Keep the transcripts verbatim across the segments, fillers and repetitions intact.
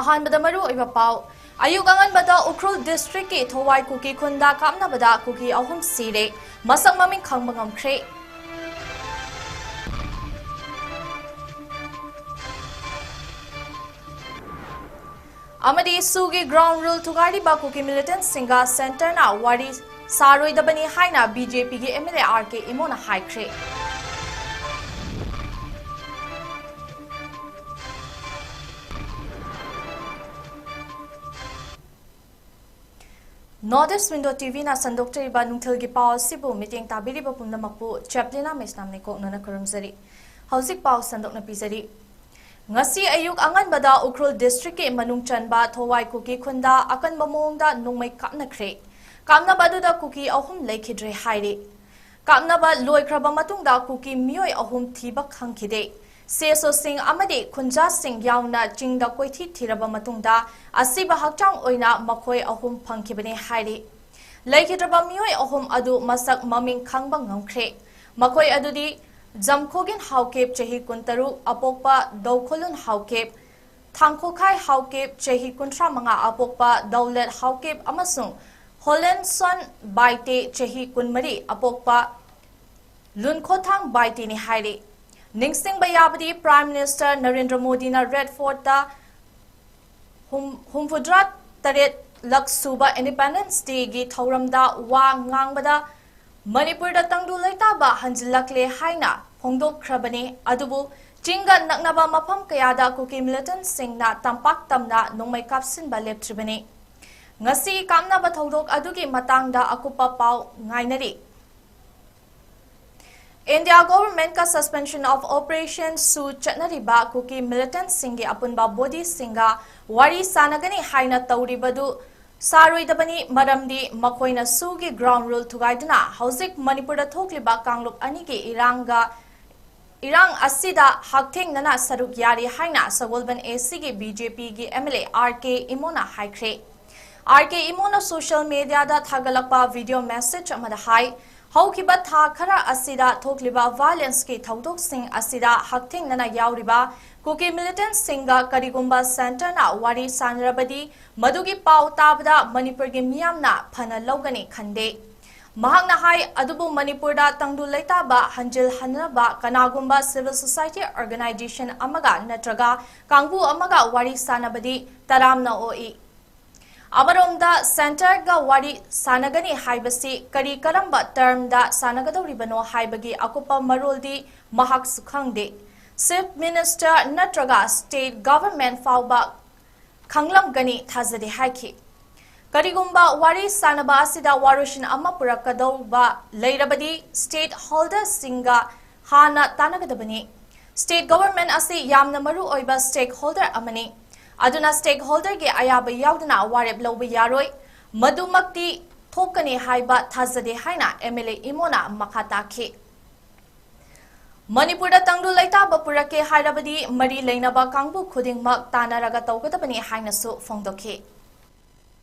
ꯑꯍꯥꯟꯕꯗ ꯃꯔꯨ ꯑꯣꯏꯕ ꯄꯥꯎ꯫ ꯑꯌꯨꯛ ꯑꯉꯟꯕꯗ ꯎꯈ꯭ꯔꯨꯜ ꯗꯤꯁꯇ꯭ꯔꯤꯛꯀꯤ ꯊꯣꯋꯥꯏ ꯀꯨꯀꯤ ꯈꯨꯟꯗ ꯀꯥꯞꯅꯕꯗ ꯀꯨꯀꯤ ꯑꯍꯨꯝ ꯁꯤꯔꯦ, ꯃꯁꯛ ꯃꯃꯤꯡ ꯈꯪꯕ ꯉꯝꯈ꯭ꯔꯦ꯫ ꯑꯃꯗꯤ ꯁꯨꯒꯤ ꯒ꯭ꯔꯥꯎꯟ ꯔꯨꯜ ꯊꯨꯒꯥꯏꯔꯤꯕ ꯀꯨꯀꯤ ꯃꯤꯂꯤꯇꯦꯟꯠꯁꯤꯡꯒ ꯁꯦꯟꯇꯔꯅ ꯋꯥꯔꯤ ꯁꯥꯔꯣꯏꯗꯕꯅꯤ ꯍꯥꯏꯅ ꯕꯤ ꯖꯦ ꯄꯤꯒꯤ ꯑꯦꯝ ꯑꯦꯜ ꯑꯦ ꯑꯥꯔ ꯀꯦ ꯏꯃꯣꯅ ꯍꯥꯏꯈ꯭ꯔꯦ꯫ North East Window T V ꯅ ꯁꯟꯗꯣꯛꯆꯔꯤꯕ ꯅꯨꯡꯊꯤꯜꯒꯤ ꯄꯥꯎ ꯑꯁꯤꯕꯨ ꯃꯤꯠꯌꯦꯡ ꯇꯥꯕꯤꯔꯤꯕ ꯄꯨꯝꯅꯃꯛꯄꯨ ꯆꯦꯄ꯭ꯂꯤꯅꯥ ꯃꯩꯁꯅꯥꯝ ꯅꯦꯀꯣꯛꯅꯅ ꯈꯨꯔꯨꯝꯖꯔꯤ꯫ ꯍꯧꯖꯤꯛ ꯄꯥꯎ ꯁꯟꯗꯣꯛꯅ ꯄꯤꯖꯔꯤ꯫ ꯉꯁꯤ ꯑꯌꯨꯛ ꯑꯉꯟꯕꯗ ꯎꯈ꯭ꯔꯨꯜ ꯗꯤꯁꯇ꯭ꯔꯤꯛꯀꯤ ꯃꯅꯨꯡ ꯆꯟꯕ ꯊꯣꯋꯥꯏ ꯀꯨꯀꯤ ꯈꯨꯟꯗ ꯑꯀꯟꯕ ꯃꯑꯣꯡꯗ ꯅꯣꯡꯃꯩ ꯀꯥꯞꯅꯈ꯭ꯔꯦ꯫ ꯀꯥꯞꯅꯕ ꯑꯗꯨꯗ ꯀꯨꯀꯤ ꯑꯍꯨꯝ ꯂꯩꯈꯤꯗ꯭ꯔꯦ ꯍꯥꯏꯔꯤ꯫ ꯀꯥꯞꯅꯕ ꯂꯣꯏꯈ꯭ꯔꯕ ꯃꯇꯨꯡꯗ ꯀꯨꯀꯤ ꯃꯤꯑꯣꯏ ꯑꯍꯨꯝ ꯊꯤꯕ ꯈꯪꯈꯤꯗꯦ꯫ ꯁꯤ ꯑꯦꯁ ꯑꯣꯁꯤꯡ ꯑꯃꯗꯤ ꯈꯨꯟꯖꯥꯁꯤꯡ ꯌꯥꯎꯅ ꯆꯤꯡꯗ ꯀꯣꯏꯊꯤ ꯊꯤꯔꯕ ꯃꯇꯨꯡꯗ ꯑꯁꯤꯕ ꯍꯛꯆꯥꯡ ꯑꯣꯏꯅ ꯃꯈꯣꯏ ꯑꯍꯨꯝ ꯐꯪꯈꯤꯕꯅꯤ ꯍꯥꯏꯔꯤ꯫ ꯂꯩꯈꯤꯗ꯭ꯔꯕ ꯃꯤꯑꯣꯏ ꯑꯍꯨꯝ ꯑꯗꯨ ꯃꯁꯛ ꯃꯃꯤꯡ ꯈꯪꯕ ꯉꯝꯈ꯭ꯔꯦ꯫ ꯃꯈꯣꯏ ꯑꯗꯨꯗꯤ ꯖꯝꯈꯣꯒꯤꯟ ꯍꯥꯎꯀꯦꯞ, ꯆꯍꯤ ꯀꯨꯟꯇꯔꯨꯛ, ꯑꯄꯣꯛꯄ ꯗꯧꯈꯣꯂꯨꯟ ꯍꯥꯎꯀꯦꯞ, ꯊꯥꯡꯈꯣꯈꯥꯏ ꯍꯥꯎꯀꯦꯞ, ꯆꯍꯤ ꯀꯨꯟꯊ꯭ꯔꯥ ꯃꯉꯥ, ꯑꯄꯣꯛꯄ ꯗꯧꯂꯦꯠ ꯍꯥꯎꯀꯦꯞ ꯑꯃꯁꯨꯡ ꯍꯣꯂꯦꯟꯁꯣꯟ ꯕꯥꯏꯇꯦ, ꯆꯍꯤ ꯀꯨꯟꯃꯔꯤ, ꯑꯄꯣꯛꯄ ꯂꯨꯟꯈꯣꯊꯥꯡ ꯕꯥꯏꯇꯦꯅꯤ ꯍꯥꯏꯔꯤ꯫ ꯅꯤꯡꯁꯤꯡꯕ ꯌꯥꯕꯗꯤ, ꯄ꯭ꯔꯥꯏꯝ ꯃꯤꯅꯤꯁꯇꯔ ꯅꯔꯦꯟꯗ꯭ꯔ ꯃꯣꯗꯤꯅ ꯔꯦꯗ ꯐꯣꯔꯠꯇ ꯍꯨꯝ-, ꯍꯨꯝꯐꯨꯇꯔꯥ ꯇꯔꯦꯠ ꯂꯛ ꯁꯨꯕ ꯏꯟꯗꯤꯄꯦꯟꯗꯦꯟꯁ ꯗꯦꯒꯤ ꯊꯧꯔꯝꯗ ꯋꯥ ꯉꯥꯡꯕꯗ ꯃꯅꯤꯄꯨꯔꯗ ꯇꯪꯗꯨ ꯂꯩꯇꯥꯕ ꯍꯟꯖꯤꯜꯂꯛꯂꯦ ꯍꯥꯏꯅ ꯐꯣꯡꯗꯣꯛꯈ꯭ꯔꯕꯅꯤ꯫ ꯑꯗꯨꯕꯨ ꯆꯤꯡꯒ ꯅꯛꯅꯕ ꯃꯐꯝ ꯀꯌꯥꯗ ꯀꯨꯀꯤ ꯃꯤꯂꯤꯇꯦꯟꯠꯁꯤꯡꯅ ꯇꯝꯄꯥꯛ ꯇꯝꯅ ꯅꯣꯡꯃꯩ ꯀꯥꯞꯁꯤꯟꯕ ꯂꯦꯞꯇ꯭ꯔꯤꯕꯅꯤ꯫ ꯉꯁꯤ ꯀꯥꯞꯅꯕ ꯊꯧꯗꯣꯛ ꯑꯗꯨꯒꯤ ꯃꯇꯥꯡꯗ ꯑꯀꯨꯞꯄ ꯄꯥꯎ ꯉꯥꯏꯅꯔꯤ꯫ ꯏꯟꯗꯤꯌꯥ ꯒꯣꯚꯔꯟꯃꯦꯟꯠꯀ Suspension of Operation ꯁꯨ ꯆꯠꯅꯔꯤꯕ ꯀꯨꯀꯤ ꯃꯤꯂꯤꯇꯦꯟꯠꯁꯤꯡꯒꯤ ꯑꯄꯨꯟꯕ ꯕꯣꯗꯤꯁꯤꯡꯒ ꯋꯥꯔꯤ ꯁꯥꯟꯅꯒꯅꯤ ꯍꯥꯏꯅ ꯇꯧꯔꯤꯕꯗꯨ ꯁꯥꯔꯣꯏꯗꯕꯅꯤ, ꯃꯔꯝꯗꯤ ꯃꯈꯣꯏꯅ ꯁꯨꯒꯤ ꯒ꯭ꯔꯥꯎꯟ ꯔꯨꯜ ꯊꯨꯒꯥꯏꯗꯨꯅ ꯍꯧꯖꯤꯛ ꯃꯅꯤꯄꯨꯔꯗ ꯊꯣꯛꯂꯤꯕ ꯀꯥꯡꯂꯨꯞ ꯑꯅꯤꯒꯤ ꯏꯔꯥꯡꯒ, ꯏꯔꯥꯡ ꯑꯁꯤꯗ ꯍꯛꯊꯦꯡꯅꯅ ꯁꯔꯨꯛ ꯌꯥꯔꯤ ꯍꯥꯏꯅ ꯁꯒꯣꯜꯕꯟ ꯑꯦ ꯁꯤꯒꯤ ꯕꯤ ꯖꯦ ꯄꯤꯒꯤ ꯑꯦꯝ ꯑꯦꯜ ꯑꯦ ꯑꯥꯔ ꯀꯦ ꯏꯃꯣꯅ ꯍꯥꯏꯈ꯭ꯔꯦ꯫ ꯑꯥꯔ ꯀꯦ ꯏꯃꯣꯅ ꯁꯣꯁꯤꯌꯦꯜ ꯃꯤꯗꯤꯌꯥꯗ ꯊꯥꯒꯠꯂꯛꯄ ꯚꯤꯗꯤꯑꯣ ꯃꯦꯁꯦꯖ ꯑꯃꯗ ꯍꯥꯏ, ꯍꯧꯈꯤꯕ ꯊꯥ ꯈꯔ ꯑꯁꯤꯗ ꯊꯣꯛꯂꯤꯕ violence ꯀꯤ ꯊꯧꯗꯣꯛꯁꯤꯡ ꯑꯁꯤꯗ ꯍꯛꯊꯦꯡꯅꯅ ꯌꯥꯎꯔꯤꯕ ꯀꯨꯀꯤ militant ꯁꯤꯡꯒ ꯀꯔꯤꯒꯨꯝꯕ centre ꯅ ꯋꯥꯔꯤ ꯁꯥꯅꯔꯕꯗꯤ ꯃꯗꯨꯒꯤ ꯄꯥꯎ ꯇꯥꯕꯗ ꯃꯅꯤꯄꯨꯔꯒꯤ ꯃꯤꯌꯥꯝꯅ ꯐꯅ ꯂꯧꯒꯅꯤ ꯈꯟꯗꯦ꯫ ꯃꯍꯥꯛꯅ ꯍꯥꯏ, ꯑꯗꯨꯕꯨ ꯃꯅꯤꯄꯨꯔꯗ ꯇꯪꯗꯨ ꯂꯩꯇꯥꯕ ꯍꯟꯖꯤꯜꯍꯟꯅꯕ ꯀꯅꯥꯒꯨꯝꯕ civil society organisation ꯑꯃꯒ ꯅꯠꯇ꯭ꯔꯒ ꯀꯥꯡꯕꯨ ꯑꯃꯒ ꯋꯥꯔꯤ ꯁꯥꯅꯕꯗꯤ ꯇꯔꯥꯝꯅ ꯑꯣꯛꯏ꯫ ꯑꯃꯔꯣꯝꯗ centre ꯒ ꯋꯥꯔꯤ ꯁꯥꯅꯒꯅꯤ ꯍꯥꯏꯕꯁꯤ ꯀꯔꯤ ꯀꯔꯝꯕ term ꯗ ꯁꯥꯅꯒꯗꯧꯔꯤꯕꯅꯣ ꯍꯥꯏꯕꯒꯤ ꯑꯀꯨꯞꯄ ꯃꯔꯣꯜꯗꯤ ꯃꯍꯥꯛꯁꯨ ꯈꯪꯗꯦ꯫ Chief Minister ꯅꯠꯇ꯭ꯔꯒ state government ꯐꯥꯎꯕ ꯈꯪꯂꯝꯒꯅꯤ ꯊꯥꯖꯗꯦ ꯍꯥꯏꯈꯤ꯫ ꯀꯔꯤꯒꯨꯝꯕ ꯋꯥꯔꯤ ꯁꯥꯅꯕ ꯑꯁꯤꯗ ꯋꯥꯔꯣꯏꯁꯤꯟ ꯑꯃ ꯄꯨꯔꯛꯀꯗꯧꯕ ꯂꯩꯔꯕꯗꯤ stakeholder ꯁꯤꯡꯒ ꯍꯥꯟꯅ ꯇꯥꯟꯅꯒꯗꯕꯅꯤ꯫ State government ꯑꯁꯤ ꯌꯥꯝꯅ ꯃꯔꯨ ꯑꯣꯏꯕ stakeholder ꯑꯃꯅꯤ꯫ ꯑꯗꯨꯅ stakeholder ꯒꯤ ꯑꯌꯥꯕ ꯌꯥꯎꯗꯅ ꯋꯥꯔꯦꯞ ꯂꯧꯕ ꯌꯥꯔꯣꯏ꯫ ꯃꯗꯨꯃꯛꯇꯤ ꯊꯣꯛꯀꯅꯤ ꯍꯥꯏꯕ ꯊꯥꯖꯗꯦ ꯍꯥꯏꯅ M L A ꯏꯃꯣꯅ ꯃꯈꯥ ꯇꯥꯈꯤ꯫ ꯃꯅꯤꯄꯨꯔꯗ ꯇꯪꯗꯨ ꯂꯩꯇꯥꯕ ꯄꯨꯔꯛꯀꯦ ꯍꯥꯏꯔꯕꯗꯤ ꯃꯔꯤ ꯂꯩꯅꯕ ꯀꯥꯡꯕꯨ ꯈꯨꯗꯤꯡꯃꯛ ꯇꯥꯟꯅꯔꯒ ꯇꯧꯒꯗꯕꯅꯤ ꯍꯥꯏꯅꯁꯨ ꯐꯣꯡꯗꯣꯛꯈꯤ꯫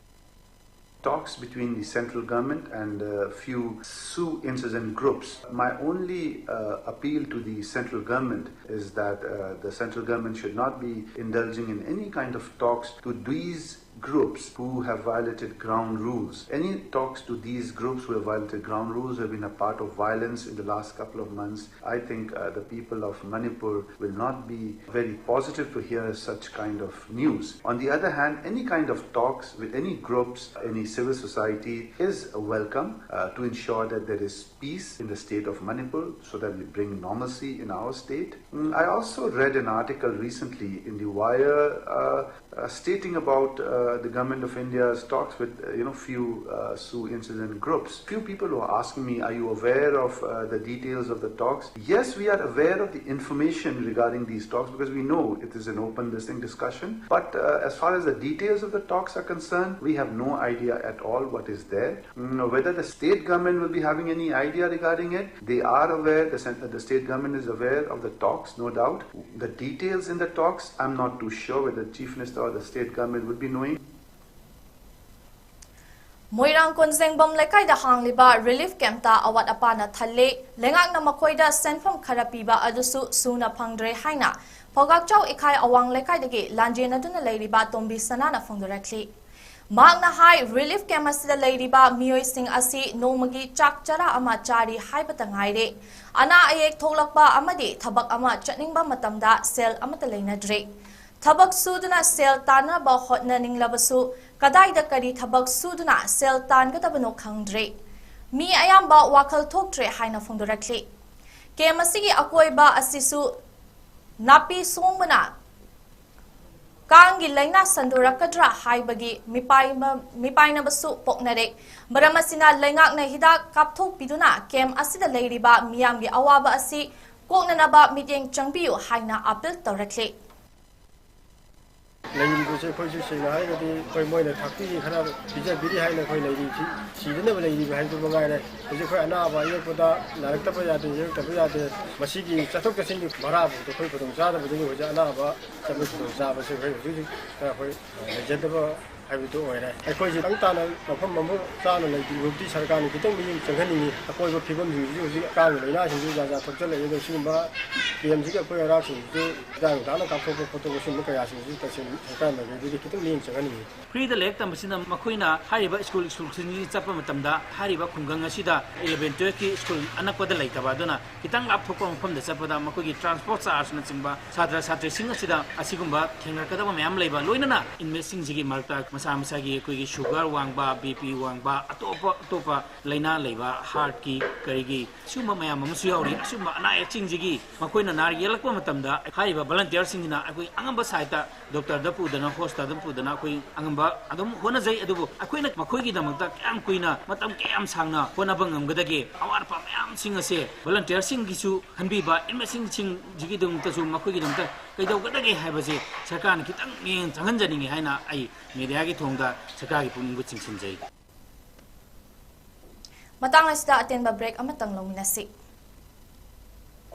Talks between the central government and a few Sioux insurgent groups. My only uh, appeal to the central government is that uh, the central government should not be indulging in any kind of talks to these groups who have violated ground rules. Any talks to these groups who have violated ground rules, who have been a part of violence in the last couple of months, I think uh, the people of Manipur will not be very positive to hear such kind of news. On the other hand, any kind of talks with any groups, any civil society is welcome uh, to ensure that there is peace in the state of Manipur so that we bring normalcy in our state. Mm, I also read an article recently in the Wire uh, uh, stating about uh, the government of India's talks with uh, you know few uh, Sioux insurgent groups. Few people were asking me, "Are you aware of uh, the details of the talks?" Yes, we are aware of the information regarding these talks because we know it is an open, this thing, discussion. But uh, as far as the details of the talks are concerned, we have no idea at all what is there. Mm, whether the state government will be having any idea regarding it, they are aware. The, cent- the state government is aware of the talks, no doubt. The details in the talks, I'm not too sure whether the chief minister or the state government would be knowing. ꯃꯣꯏꯔꯥꯡ ꯀꯣꯟꯖꯦꯡꯕꯝ ꯂꯩꯀꯥꯏꯗ ꯍꯥꯡꯂꯤꯕ relief ꯀꯦꯝꯞꯇ ꯑꯋꯥꯠ ꯑꯄꯥꯅ ꯊꯜꯂꯦ꯫ ꯂꯩꯉꯥꯛꯅ ꯃꯈꯣꯏꯗ ꯁꯦꯟꯐꯝ ꯈꯔ ꯄꯤꯕ ꯑꯗꯨꯁꯨ ꯁꯨꯅ ꯐꯪꯗ꯭ꯔꯦ ꯍꯥꯏꯅ ꯄꯧꯒꯥꯛꯆꯥꯎ ꯏꯈꯥꯏ ꯑꯋꯥꯡ ꯂꯩꯀꯥꯏꯗꯒꯤ ꯂꯥꯟꯖꯦꯟꯅꯗꯨꯅ ꯂꯩꯔꯤꯕ ꯇꯣꯝꯕꯤ ꯁꯅꯥꯅ ꯐꯣꯡꯗꯣꯔꯛꯂꯤ꯫ ꯃꯍꯥꯛꯅ ꯍꯥꯏ, ꯔꯤꯂꯤꯐ ꯀꯦꯝꯞ ꯑꯁꯤꯗ ꯂꯩꯔꯤꯕ ꯃꯤꯑꯣꯏꯁꯤꯡ ꯑꯁꯤ ꯅꯣꯡꯃꯒꯤ ꯆꯥꯛ ꯆꯔꯥ ꯑꯃ ꯆꯥꯔꯤ ꯍꯥꯏꯕꯇ ꯉꯥꯏꯔꯦ꯫ ꯑꯅꯥ ꯑꯌꯦꯛ ꯊꯣꯛꯂꯛꯄ ꯑꯃꯗꯤ ꯊꯕꯛ ꯑꯃ ꯆꯠꯅꯤꯡꯕ ꯃꯇꯝꯗ ꯁꯦꯜ ꯑꯃꯠꯇ ꯂꯩꯅꯗ꯭ꯔꯦ꯫ ꯊꯕꯛ ꯁꯨꯗꯨꯅ ꯁꯦꯜ ꯇꯥꯟꯅꯕ ꯍꯣꯠꯅꯅꯤꯡꯂꯕꯁꯨ ꯀꯗꯥꯏꯗ ꯀꯔꯤ ꯊꯕꯛ ꯁꯨꯗꯨꯅ ꯁꯦꯜ ꯇꯥꯟꯒꯗꯕꯅꯣ ꯈꯪꯗ꯭ꯔꯦ꯫ ꯃꯤ ꯑꯌꯥꯝꯕ ꯋꯥꯈꯜ ꯊꯣꯛꯇ꯭ꯔꯦ ꯍꯥꯏꯅ ꯐꯣꯡꯗꯣꯔꯛꯂꯤ꯫ ꯀꯦꯝꯞ ꯑꯁꯤꯒꯤ ꯑꯀꯣꯏꯕ ꯑꯁꯤꯁꯨ ꯅꯥꯄꯤ ꯁꯣꯡꯕꯅ ꯀꯥꯡꯒꯤ ꯂꯥꯏꯅꯥ ꯁꯟꯗꯣꯔꯛꯀꯗ꯭ꯔꯥ ꯍꯥꯏꯕꯒꯤ ꯃꯤꯄꯥꯏꯕ-, ꯃꯤꯄꯥꯏꯅꯕꯁꯨ ꯄꯣꯛꯅꯔꯦ꯫ ꯃꯔꯝ ꯑꯁꯤꯅ ꯂꯩꯉꯥꯛꯅ ꯍꯤꯗꯥꯛ ꯀꯥꯞꯊꯣꯛꯄꯤꯗꯨꯅ ꯀꯦꯝꯞ ꯑꯁꯤꯗ ꯂꯩꯔꯤꯕ ꯃꯤꯌꯥꯝꯒꯤ ꯑꯋꯥꯕ ꯑꯁꯤ ꯀꯣꯛꯅꯅꯕ ꯃꯤꯠꯌꯦꯡ ꯆꯪꯕꯤꯌꯨ ꯍꯥꯏꯅ ꯑꯥꯄꯤꯜ ꯇꯧꯔꯛꯂꯤ꯫ ꯂꯩꯔꯤꯕꯁꯦ ꯑꯩꯈꯣꯏꯁꯨ ꯁꯦꯡꯅ ꯍꯥꯏꯔꯒꯗꯤ ꯑꯩꯈꯣꯏ ꯃꯣꯏꯅ ꯊꯥꯛꯄꯤꯔꯤ ꯈꯔ ꯄꯤꯖꯕꯤꯔꯤ ꯍꯥꯏꯅ ꯑꯩꯈꯣꯏ ꯂꯩꯔꯤꯁꯤ ꯁꯤꯗꯅꯕ ꯂꯩꯔꯤꯕ ꯍꯥꯏꯕꯗꯨ ꯃꯉꯥꯏꯔꯦ꯫ ꯍꯧꯖꯤꯛ ꯑꯩꯈꯣꯏ ꯑꯅꯥꯕ ꯑꯌꯦꯛꯄꯗ ꯅꯥꯔꯛꯇꯕ ꯌꯥꯗꯦ, ꯌꯦꯛꯂꯛꯇꯕ ꯌꯥꯗꯦ꯫ ꯃꯁꯤꯒꯤ ꯆꯠꯊꯣꯛ ꯆꯠꯁꯤꯟꯒꯤ ꯚꯔꯥꯐꯥꯎꯗ ꯑꯩꯈꯣꯏ ꯈꯨꯗꯣꯡꯆꯥꯗꯕꯗꯒꯤ ꯍꯧꯖꯤꯛ ꯑꯅꯥꯕ ꯆꯠꯄꯒꯤ ꯈꯨꯗꯣꯡꯆꯥꯕꯁꯦ ꯑꯩꯈꯣꯏ ꯍꯧꯖꯤꯛ ꯍꯧꯖꯤꯛ ꯈꯔ ꯑꯩꯈꯣꯏ ꯂꯩꯖꯗꯕ ꯍꯥꯏꯕꯗꯨ ꯑꯣꯏꯔꯦ꯫ ꯑꯩꯈꯣꯏꯁꯤ ꯇꯪ ꯇꯥꯅ ꯃꯐꯝ ꯑꯃ ꯆꯥꯅ ꯂꯩꯕꯗꯤ ꯁꯔꯀꯥꯔꯅ ꯈꯤꯇꯪ ꯃꯤꯠꯌꯦꯡ ꯆꯪꯍꯟꯅꯤꯡꯉꯤ꯫ ꯑꯀꯣꯏꯕ ꯐꯤꯕꯝꯁꯤꯡꯁꯤꯁꯨ ꯍꯧꯖꯤꯛ ꯀꯥꯡꯒꯤ ꯂꯥꯏꯅꯥꯁꯤꯡꯁꯨ ꯖꯥꯠ ꯖꯥꯠ ꯊꯣꯛꯆꯜꯂꯛꯑꯦ꯫ ꯑꯗꯣ ꯁꯤꯒꯨꯝꯕ ꯀꯦꯝꯁꯤꯒꯤ ꯑꯩꯈꯣꯏ ꯑꯔꯥꯛꯁꯤꯡꯁꯤꯁꯨ ꯍꯤꯗꯥꯛ ꯂꯥꯡꯊꯛꯅ ꯀꯥꯞꯊꯣꯛꯄ ꯈꯣꯠꯇꯣꯛꯄ ꯁꯤꯒꯨꯝꯕ ꯀꯌꯥꯁꯤꯡꯁꯤ ꯇꯁꯦꯡꯅ ꯁꯔꯀꯥꯔ ꯃꯥꯏꯀꯩꯗꯒꯤ ꯈꯤꯇꯪ ꯃꯤꯠꯌꯦꯡ ꯆꯪꯍꯟꯅꯤꯡꯉꯤ꯫ ꯐ꯭ꯔꯤꯗ ꯂꯥꯏꯔꯤꯛ ꯇꯝꯕꯁꯤꯅ ꯃꯈꯣꯏꯅ ꯍꯥꯏꯔꯤꯕ ꯁ꯭ꯀꯨꯜ ꯁ꯭ꯀꯨꯜꯁꯤꯡꯁꯤ ꯆꯠꯄ ꯃꯇꯝꯗ ꯍꯥꯏꯔꯤꯕ ꯈꯨꯡꯒꯪ ꯑꯁꯤꯗ ꯏꯂꯚꯦꯟ ꯇꯨꯌꯦꯜꯐꯀꯤ ꯁ꯭ꯀꯨꯜ ꯑꯅꯛꯄꯗ ꯂꯩꯇꯕ ꯑꯗꯨꯅ ꯈꯤꯇꯪ ꯂꯥꯞꯊꯣꯛꯄ ꯃꯐꯝꯗ ꯆꯠꯄꯗ ꯃꯈꯣꯏꯒꯤ ꯇ꯭ꯔꯥꯟꯁꯄꯣꯔꯠ ꯆꯥꯔꯖꯅꯆꯤꯡꯕ ꯁꯥꯇ꯭ꯔ ꯁꯥꯇ꯭ꯔꯤꯁꯤꯡ ꯑꯁꯤꯗ ꯑꯁꯤꯒꯨꯝꯕ ꯊꯦꯡꯅꯔꯛꯀꯗꯕ ꯃꯌꯥꯝ ꯂꯩꯕ, ꯂꯣꯏꯅꯅ ꯏꯟꯃꯦꯠꯁꯤꯡꯁꯤꯒꯤ ꯃꯔꯛꯇ ꯃꯁꯥ ꯃꯁꯥꯒꯤ ꯑꯩꯈꯣꯏꯒꯤ ꯁꯨꯒꯔ ꯋꯥꯡꯕ, ꯕꯤ ꯄꯤ ꯋꯥꯡꯕ, ꯑꯇꯣꯞꯄ ꯑꯇꯣꯞꯄ ꯂꯥꯏꯅꯥ ꯂꯩꯕ, ꯍꯥꯔꯠꯀꯤ ꯀꯔꯤꯒꯤ ꯁꯤꯒꯨꯝꯕ ꯃꯌꯥꯝ ꯑꯃꯁꯨ ꯌꯥꯎꯔꯤ꯫ ꯑꯁꯤꯒꯨꯝꯕ ꯑꯅꯥ ꯑꯌꯦꯛꯁꯤꯡꯁꯤꯒꯤ ꯃꯈꯣꯏꯅ ꯅꯥꯔꯛ ꯌꯦꯛꯂꯛꯄ ꯃꯇꯝꯗ ꯍꯥꯏꯔꯤꯕ ꯚꯣꯂꯟꯇꯤꯌꯔꯁꯤꯡꯁꯤꯅ ꯑꯩꯈꯣꯏ ꯑꯉꯝꯕ ꯁꯥꯏꯠꯇ ꯗꯣꯛꯇꯔꯗ ꯄꯨꯗꯅ ꯍꯣꯁꯄꯤꯇꯥꯜꯗ ꯄꯨꯗꯅ ꯑꯩꯈꯣꯏ ꯑꯉꯝꯕ ꯑꯗꯨꯝ ꯍꯣꯠꯅꯖꯩ꯫ ꯑꯗꯨꯕꯨ ꯑꯩꯈꯣꯏꯅ ꯃꯈꯣꯏꯒꯤꯗꯃꯛꯇ ꯀꯌꯥꯝ ꯀꯨꯏꯅ, ꯃꯇꯝ ꯀꯌꯥꯝ ꯁꯥꯡꯅ ꯍꯣꯠꯅꯕ ꯉꯝꯒꯗꯒꯦ? ꯑꯋꯥꯠ ꯑꯄꯥ ꯃꯌꯥꯝꯁꯤꯡ ꯑꯁꯦ ꯚꯣꯂꯟꯇꯤꯌꯔꯁꯤꯡꯒꯤꯁꯨ ꯈꯟꯕꯤꯕ, ꯏꯟꯃꯦꯠꯁꯤꯡꯁꯤꯡꯁꯤꯒꯤꯗꯃꯛꯇꯁꯨ ꯃꯈꯣꯏꯒꯤꯗꯃꯛꯇ ꯀꯩꯗꯧꯒꯗꯒꯦ ꯍꯥꯏꯕꯁꯦ ꯁꯔꯀꯥꯔꯅ ꯈꯤꯇꯪ ꯃꯤꯠꯌꯦꯡ ꯆꯪꯍꯟꯖꯅꯤꯡꯉꯤ ꯍꯥꯏꯅ ꯑꯩ ꯃꯦꯗꯤꯌꯥꯒꯤ ꯊꯣꯡꯗ ꯁꯔꯀꯥꯔꯒꯤ ꯄꯨꯛꯅꯤꯡꯕꯨ ꯆꯤꯡꯁꯤꯟꯖꯩ꯫ ꯃꯇꯥꯡ ꯑꯁꯤꯗ ꯑꯇꯦꯟꯕ ꯕ꯭ꯔꯦꯛ ꯑꯃꯇꯪ ꯂꯧꯃꯤꯟꯅꯁꯤ꯫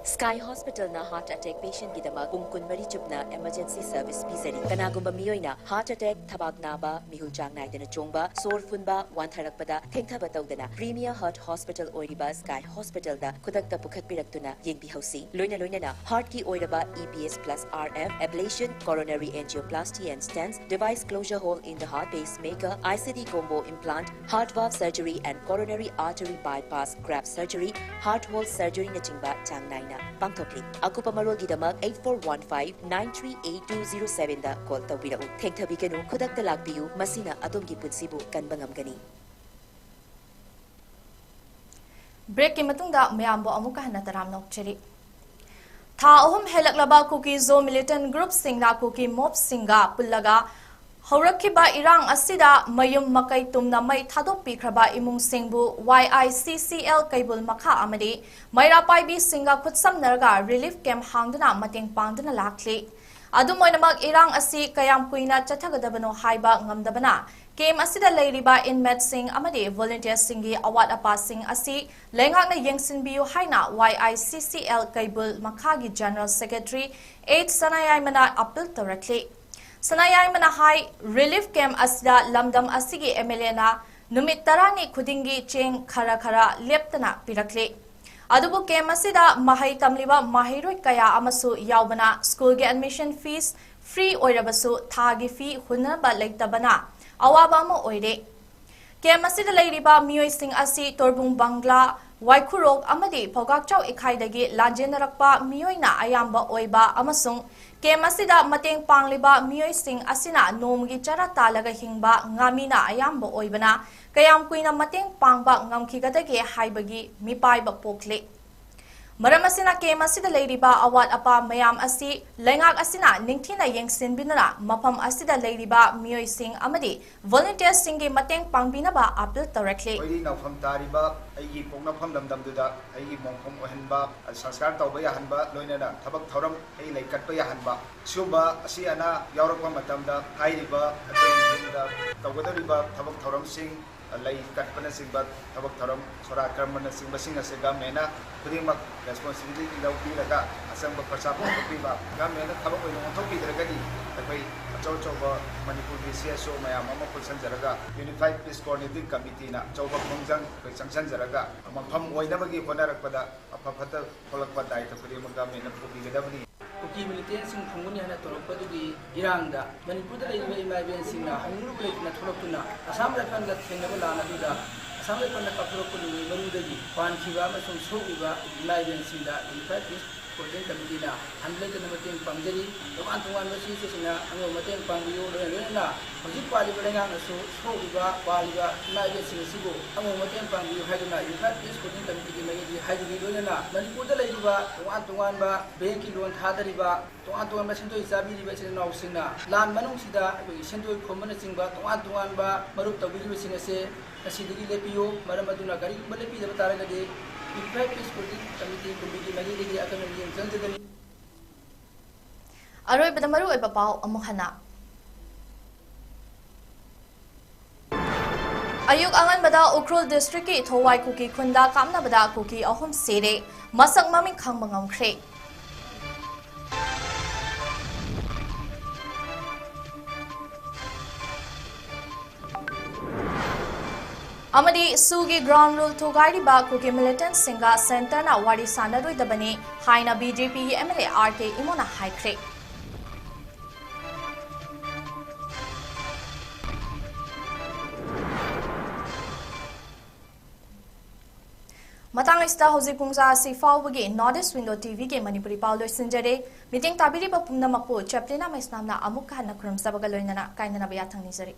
Sky Hospitalꯅ heart attack patientꯒꯤꯗꯃꯛ ꯄꯨꯡ ꯀꯨꯟꯃꯔꯤ ꯆꯨꯞꯅ emergency service ꯄꯤꯖꯔꯤ꯫ ꯀꯅꯥꯒꯨꯝꯕ ꯃꯤꯑꯣꯏꯅ heart attack, ꯊꯕꯥꯛ ꯅꯥꯕ, ꯃꯤꯍꯨꯜ ꯆꯥꯡ ꯅꯥꯏꯗꯅ ꯆꯣꯡꯕ, ꯁꯣꯔ ꯐꯨꯟꯕ, ꯋꯥꯟꯊꯔꯛꯄꯗ ꯊꯦꯡꯊꯕ ꯇꯧꯗꯅ Premier Heart Hospital ꯑꯣꯏꯔꯤꯕ Sky Hospitalꯗ ꯈꯨꯗꯛꯇ ꯄꯨꯈꯠꯄꯤꯔꯛꯇꯨꯅ ꯌꯦꯡꯕꯤꯍꯧꯁꯤ꯫ ꯂꯣꯏꯅ ꯂꯣꯏꯅꯅ heartꯀꯤ ꯑꯣꯏꯔꯕ E P S plus R F, ablation, coronary angioplasty and stents, device closure hole in the heart, pacemaker, I C D combo implant, heart valve surgery and coronary artery bypass graft surgery, heart wall surgeryꯅꯆꯤꯡꯕ ꯆꯥꯡ ꯅꯥꯏꯅ ꯄꯥꯡꯊꯣꯛꯂꯤ꯫ ꯑꯀꯨꯞꯄ ꯃꯔꯣꯜꯒꯤꯗꯃꯛ eight four one five nine three eight two zero sevenꯗ call ꯇꯧꯕꯤꯔꯛꯎ꯫ ꯊꯦꯡꯊꯕꯤꯒꯅꯨ, ꯈꯨꯗꯛꯇ ꯂꯥꯛꯄꯤꯌꯨ, ꯃꯁꯤꯅ ꯑꯗꯣꯝꯒꯤ ꯄꯨꯟꯁꯤꯕꯨ ꯀꯟꯕ ꯉꯝꯒꯅꯤ꯫ Breakꯀꯤ ꯃꯇꯨꯡꯗ ꯃꯌꯥꯝꯕꯨ ꯑꯃꯨꯛꯀ ꯍꯟꯅ ꯇꯔꯥꯝꯅ ꯑꯣꯛꯆꯔꯤ꯫ ꯊꯥ ꯑꯍꯨꯝ ꯍꯦꯜꯂꯛꯂꯕ ꯀꯨꯀꯤ ꯖꯣ militant groupꯁꯤꯡꯅ ꯀꯨꯀꯤ mobꯁꯤꯡꯒ ꯄꯨꯜꯂꯒ ꯍꯧꯔꯛꯈꯤꯕ ꯏꯔꯥꯡ ꯑꯁꯤꯗ ꯃꯌꯨꯝ ꯃꯀꯩ ꯇꯨꯝꯅ ꯃꯩ ꯊꯥꯗꯣꯛꯄꯤꯈ꯭ꯔꯕ ꯏꯃꯨꯡꯁꯤꯡꯕꯨ Y I C C L ꯀꯩꯕꯨꯜ ꯃꯈꯥ ꯑꯃꯗꯤ ꯃꯩꯔꯥ ꯄꯥꯏꯕꯤꯁꯤꯡꯒ ꯈꯨꯠꯁꯝꯅꯔꯒ relief camp ꯍꯥꯡꯗꯨꯅ ꯃꯇꯦꯡ ꯄꯥꯡꯗꯨꯅ ꯂꯥꯛꯂꯤ꯫ ꯑꯗꯨꯝ ꯑꯣꯏꯅꯃꯛ, ꯏꯔꯥꯡ ꯑꯁꯤ ꯀꯌꯥꯝ ꯀꯨꯏꯅ ꯆꯠꯊꯒꯗꯕꯅꯣ ꯍꯥꯏꯕ ꯉꯝꯗꯕꯅ camp ꯑꯁꯤꯗ ꯂꯩꯔꯤꯕ inmateꯁꯤꯡ ꯑꯃꯗꯤ volunteerꯁꯤꯡꯒꯤ ꯑꯋꯥꯠ ꯑꯄꯥꯁꯤꯡ ꯑꯁꯤ ꯂꯩꯉꯥꯛꯅ ꯌꯦꯡꯁꯤꯟꯕꯤꯌꯨ ꯍꯥꯏꯅ Y I C C L ꯀꯩꯕꯨꯜ ꯃꯈꯥꯒꯤ General Secretary H ꯁꯅꯥꯌꯥꯏꯃꯅ appeal ꯇꯧꯔꯛꯂꯤ꯫ ꯁꯅꯥꯌꯥꯏꯃꯅ ꯍꯥꯏ, relief camp ꯑꯁꯤꯗ ꯂꯝꯗꯝ ꯑꯁꯤꯒꯤ M L Aꯅ ꯅꯨꯃꯤꯠ ꯇꯔꯥꯅꯤ ꯈꯨꯗꯤꯡꯒꯤ ꯆꯦꯡ ꯈꯔ ꯈꯔ ꯂꯦꯞꯇꯅ ꯄꯤꯔꯛꯂꯤ꯫ ꯑꯗꯨꯕꯨ camp ꯑꯁꯤꯗ ꯃꯍꯩ ꯇꯝꯂꯤꯕ ꯃꯍꯩꯔꯣꯏ ꯀꯌꯥ ꯑꯃꯁꯨ ꯌꯥꯎꯕꯅ schoolꯒꯤ admission fees free ꯑꯣꯏꯔꯕꯁꯨ ꯊꯥꯒꯤ fee ꯍꯨꯟꯅꯕ ꯂꯩꯇꯕꯅ ꯑꯋꯥꯕ ꯑꯃ ꯑꯣꯏꯔꯦ꯫ Camp ꯑꯁꯤꯗ ꯂꯩꯔꯤꯕ ꯃꯤꯑꯣꯏꯁꯤꯡ ꯑꯁꯤ ꯇꯣꯔꯕꯨꯡ ꯕꯪꯒ꯭ꯂꯥ, ꯋꯥꯏꯈꯨꯔꯣꯛ ꯑꯃꯗꯤ ꯐꯧꯒꯥꯛꯆꯥꯎ ꯏꯈꯥꯏꯗꯒꯤ ꯂꯥꯟꯖꯦꯟꯅꯔꯛꯄ ꯃꯤꯑꯣꯏꯅ ꯑꯌꯥꯝꯕ ꯑꯣꯏꯕ ꯑꯃꯁꯨꯡ camp ꯑꯁꯤꯗ ꯃꯇꯦꯡ ꯄꯥꯡꯂꯤꯕ ꯃꯤꯑꯣꯏꯁꯤꯡ ꯑꯁꯤꯅ ꯅꯣꯡꯃꯒꯤ ꯆꯔꯥ ꯇꯥꯜꯂꯒ ꯍꯤꯡꯕ ꯉꯥꯃꯤꯅ ꯑꯌꯥꯝꯕ ꯑꯣꯏꯕꯅ ꯀꯌꯥꯝ ꯀꯨꯏꯅ ꯃꯇꯦꯡ ꯄꯥꯡꯕ ꯉꯝꯈꯤꯒꯗꯒꯦ ꯍꯥꯏꯕꯒꯤ ꯃꯤꯄꯥꯏꯕ ꯄꯣꯛꯂꯤ꯫ ꯃꯔꯝ ꯑꯁꯤꯅ camp ꯑꯁꯤꯗ ꯂꯩꯔꯤꯕ ꯑꯋꯥꯠ ꯑꯄꯥ ꯃꯌꯥꯝ ꯑꯁꯤ ꯂꯩꯉꯥꯛ ꯑꯁꯤꯅ ꯅꯤꯡꯊꯤꯅ ꯌꯦꯡꯁꯤꯟꯕꯤꯗꯨꯅ ꯃꯐꯝ ꯑꯁꯤꯗ ꯂꯩꯔꯤꯕ ꯃꯤꯑꯣꯏꯁꯤꯡ ꯑꯃꯗꯤ volunteerꯁꯤꯡꯒꯤ ꯃꯇꯦꯡ ꯄꯥꯡꯕꯤꯅꯕ appeal ꯇꯧꯔꯛꯂꯤ꯫ ꯑꯩꯈꯣꯏꯒꯤ ꯅꯧꯐꯝ ꯇꯥꯔꯤꯕ ꯑꯩꯒꯤ ꯄꯣꯛꯅꯐꯝ ꯂꯝꯗꯝꯗꯨꯗ ꯑꯩꯒꯤ ꯃꯣꯡꯐꯝ ꯑꯣꯏꯍꯟꯕ, ꯁꯪꯁꯀꯥꯔ ꯇꯧꯕ ꯌꯥꯍꯟꯕ, ꯂꯣꯏꯅꯅ ꯊꯕꯛ ꯊꯧꯔꯝ ꯑꯩ ꯂꯩꯀꯠꯄ ꯌꯥꯍꯟꯕ, ꯁꯤꯒꯨꯝꯕ ꯑꯁꯤ ꯑꯅꯥ ꯌꯥꯎꯔꯛꯄ ꯃꯇꯝꯗ ꯍꯥꯏꯔꯤꯕ ꯑꯩꯈꯣꯏꯒꯤ ꯌꯨꯝꯗ ꯇꯧꯒꯗꯧꯔꯤꯕ ꯊꯕꯛ ꯊꯧꯔꯝꯁꯤꯡ ꯂꯩ ꯀꯠꯄꯅꯆꯤꯡꯕ ꯊꯕꯛ ꯊꯧꯔꯝ, ꯁꯣꯔꯥꯠ ꯀꯔꯃꯅꯆꯤꯡꯕꯁꯤꯡ ꯑꯁꯦ ꯒꯃꯦꯟꯅ ꯈꯨꯗꯤꯡꯃꯛ ꯔꯦꯁꯄꯣꯟꯁꯤꯕꯤꯂꯤꯇꯤ ꯂꯧꯕꯤꯔꯒ ꯑꯁꯪꯕ ꯈꯣꯔꯁꯥ ꯄꯨꯊꯣꯛꯄꯤꯕ, ꯒꯃꯦꯟꯅ ꯊꯕꯛ ꯑꯣꯏꯅ ꯑꯣꯟꯊꯣꯛꯄꯤꯗ꯭ꯔꯒꯗꯤ ꯑꯩꯈꯣꯏ ꯑꯆꯧ ꯑꯆꯧꯕ ꯃꯅꯤꯄꯨꯔꯒꯤ ꯁꯤ ꯑꯦꯁ ꯑꯣ ꯃꯌꯥꯝ ꯑꯃ ꯄꯨꯟꯁꯤꯟꯖꯔꯒ ꯌꯨꯅꯤꯐꯥꯏꯠ ꯄꯤꯁ ꯀꯣꯑꯣꯔꯗꯤꯅꯦꯇꯤꯡ ꯀꯃꯤꯇꯤꯅ ꯑꯆꯧꯕ ꯈꯣꯡꯖꯪ ꯑꯩꯈꯣꯏ ꯆꯪꯁꯤꯟꯖꯔꯒ ꯃꯐꯝ ꯑꯣꯏꯅꯕꯒꯤ ꯍꯣꯠꯅꯔꯛꯄꯗ ꯑꯐ ꯐꯠꯇ ꯊꯣꯛꯂꯛꯄ ꯗꯥꯏꯇ ꯈꯨꯗꯤꯡꯃꯛ ꯒꯃꯦꯟꯅ ꯄꯨꯕꯤꯒꯗꯕꯅꯤ꯫ ꯀꯨꯀꯤ ꯃꯤꯂꯤꯇꯦꯟꯁꯤꯡ ꯐꯪꯒꯅꯤ ꯍꯥꯏꯅ ꯇꯧꯔꯛꯄꯗꯨꯒꯤ ꯏꯔꯥꯡꯗ ꯃꯅꯤꯄꯨꯔꯗ ꯂꯩꯔꯤꯕ ꯏꯃꯥ ꯏꯕꯦꯟꯁꯤꯡꯅ ꯍꯪꯂꯨꯕ ꯂꯩꯇꯅ ꯊꯣꯛꯂꯛꯇꯨꯅ ꯑꯁꯥꯝ ꯔꯥꯏꯐꯜꯒ ꯊꯦꯡꯅꯕ ꯂꯥꯟ ꯑꯗꯨꯗ ꯑꯁꯥꯝ ꯔꯥꯏꯐꯜꯅ ꯀꯥꯞꯊꯣꯔꯛꯄ ꯅꯣꯡꯃꯩ ꯃꯔꯨꯗꯒꯤ ꯄꯥꯟꯈꯤꯕ ꯑꯃꯁꯨꯡ ꯁꯣꯛꯂꯤꯕ ꯏꯃꯥ ꯏꯕꯦꯟꯁꯤꯡꯗ ꯌꯨꯅꯤꯐꯥꯏꯠ ꯄꯤꯁ ꯀꯣꯑꯣꯔꯗꯤꯅꯦꯇꯤꯡ ꯀꯃꯤꯇꯤꯅ ꯍꯟꯕ ꯂꯩꯇꯅ ꯃꯇꯦꯡ ꯄꯥꯡꯖꯔꯤ꯫ ꯇꯣꯉꯥꯟ ꯇꯣꯉꯥꯟꯕ ꯁꯤ ꯁꯤꯁꯤꯅ ꯑꯉꯝꯕ ꯃꯇꯦꯡ ꯄꯥꯡꯕꯤꯌꯨ꯫ ꯂꯣꯏꯅ ꯂꯣꯏꯅꯅ ꯍꯧꯖꯤꯛ ꯄꯥꯜꯂꯤꯕ ꯂꯩꯉꯥꯛꯅꯁꯨ ꯁꯣꯛꯂꯤꯕ ꯄꯥꯜꯂꯤꯕ ꯏꯃꯥ ꯏꯕꯦꯟꯁꯤꯡ ꯑꯁꯤꯕꯨ ꯑꯉꯝꯕ ꯃꯇꯦꯡ ꯄꯥꯡꯕꯤꯌꯨ ꯍꯥꯏꯗꯨꯅ ꯌꯨꯅꯤꯐꯥꯏꯠ ꯄꯤꯁ ꯀꯣꯑꯣꯔꯗꯤꯅꯦꯇꯤꯡ ꯀꯃꯤꯇꯤꯒꯤ ꯃꯥꯏꯀꯩꯗꯒꯤ ꯍꯥꯏꯖꯔꯤ꯫ ꯂꯣꯏꯅꯅ ꯃꯅꯤꯄꯨꯔꯗ ꯂꯩꯔꯤꯕ ꯇꯣꯉꯥꯟ ꯇꯣꯉꯥꯟꯕ ꯕꯦꯡꯀꯤ ꯂꯣꯟ ꯊꯥꯗꯔꯤꯕ, ꯇꯣꯉꯥꯟ ꯇꯣꯉꯥꯟꯕ ꯁꯦꯟꯗꯣꯏ ꯆꯥꯕꯤꯔꯤꯕ ꯏꯆꯤꯜ ꯏꯅꯥꯎꯁꯤꯡꯅ ꯂꯥꯟ ꯃꯅꯨꯡꯁꯤꯗ ꯑꯩꯈꯣꯏꯒꯤ ꯁꯦꯟꯗꯣꯏ ꯈꯣꯝꯕꯅꯆꯤꯡꯕ ꯇꯣꯉꯥꯟ ꯇꯣꯉꯥꯟꯕ ꯃꯔꯨꯞ ꯇꯧꯕꯤꯔꯤꯕꯁꯤꯡ ꯑꯁꯦ ꯉꯁꯤꯗꯒꯤ ꯂꯦꯞꯄꯤꯌꯨ꯫ ꯃꯔꯝ ꯑꯗꯨꯅ ꯀꯔꯤꯒꯨꯝꯕ ꯂꯦꯞꯄꯤꯗꯕ ꯇꯥꯔꯒꯗꯤ ꯌꯨꯅꯤꯐꯥꯏꯠ ꯄꯤꯁ ꯀꯣꯑꯣꯔꯗꯤꯅꯦꯇꯤꯡ ꯀꯃꯤꯇꯤ ꯀꯨꯝꯕꯤꯒꯤ ꯃꯥꯏꯀꯩꯗꯒꯤ ꯑꯀꯟꯕ ꯃꯤꯠꯌꯦꯡ ꯆꯪꯖꯒꯅꯤ꯫ ꯑꯔꯣꯏꯕꯗ ꯃꯔꯨꯑꯣꯏꯕ ꯄꯥꯎ ꯑꯃꯨꯛ ꯍꯟꯅ꯫ ꯑꯌꯨꯛ ꯑꯉꯟꯕꯗ ꯎꯈ꯭ꯔꯨꯜ ꯗꯤꯁꯇ꯭ꯔꯤꯛꯀꯤ ꯊꯣꯋꯥꯏ ꯀꯨꯀꯤ ꯈꯨꯟꯗ ꯀꯥꯞꯅꯕꯗ ꯀꯨꯀꯤ ꯑꯍꯨꯝ ꯁꯤꯔꯦ, ꯃꯁꯛ ꯃꯃꯤꯡ ꯈꯪꯕ ꯉꯝꯈ꯭ꯔꯦ꯫ ꯑꯃꯗꯤ ꯁꯨꯒꯤ ꯒ꯭ꯔꯥꯎꯟ ꯔꯨꯜ ꯊꯨꯒꯥꯏꯔꯤꯕ ꯀꯨꯀꯤ ꯃꯤꯂꯤꯇꯦꯟꯠꯁꯤꯡꯒ ꯁꯦꯟꯇꯔꯅ ꯋꯥꯔꯤ ꯁꯥꯟꯅꯔꯣꯏꯗꯕꯅꯤ ꯍꯥꯏꯅ ꯕꯤ ꯖꯦ ꯄꯤꯒꯤ ꯑꯦꯝ ꯑꯦꯜ ꯑꯦ ꯑꯥꯔ ꯀꯦ ꯏꯃꯣꯅ ꯍꯥꯏꯈ꯭ꯔꯦ꯫ ꯃꯇꯥꯡ ꯑꯁꯤꯗ ꯍꯧꯖꯤꯛ ꯄꯨꯡ ꯇꯔꯥ ꯑꯁꯤ ꯐꯥꯎꯕꯒꯤ North East Window ꯇꯤ ꯚꯤꯒꯤ ꯃꯅꯤꯄꯨꯔꯤ ꯄꯥꯎ ꯂꯣꯏꯁꯤꯟꯖꯔꯦ꯫ ꯃꯤꯠꯌꯦꯡ ꯇꯥꯕꯤꯔꯤꯕ ꯄꯨꯝꯅꯃꯛꯄꯨ ꯆꯦꯄ꯭ꯂꯤꯅꯥ ꯃꯩꯁꯅꯥꯝꯅ ꯑꯃꯨꯛꯀ ꯍꯟꯅ ꯈꯨꯔꯨꯝꯖꯕꯒ ꯂꯣꯏꯅꯅ ꯀꯥꯏꯅꯅꯕ ꯌꯥꯊꯪ ꯅꯤꯖꯔꯤ꯫